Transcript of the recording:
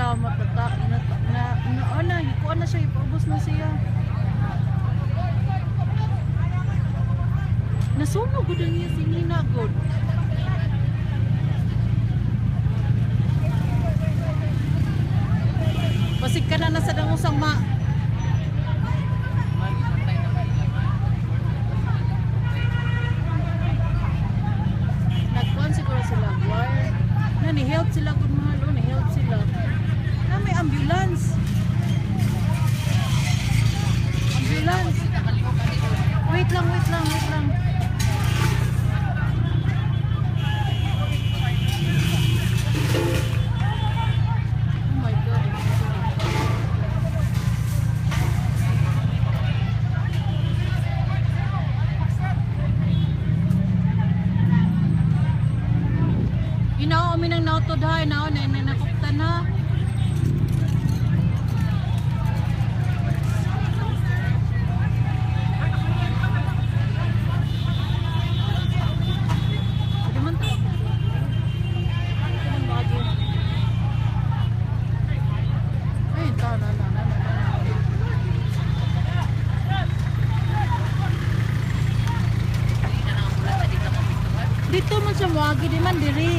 Hala, matata na na na oh, na gikuan na siya, ipaubos na siya. Nasunog gud ang iya sinina gud. Basig ka na nasa dangusang ma. Nagkuan siguro sila wire. Na ni help sila gud mahal, oh, ni help sila. Na may ambulance. Ambulance. Wait lang, wait lang, wait lang. Oh my God. Inao mi nang nautod ha, inao na na nakupta na. Pwede man to. Pwede man bagi. Ay, ta na na na na na. Dito man siya moagi di man diri.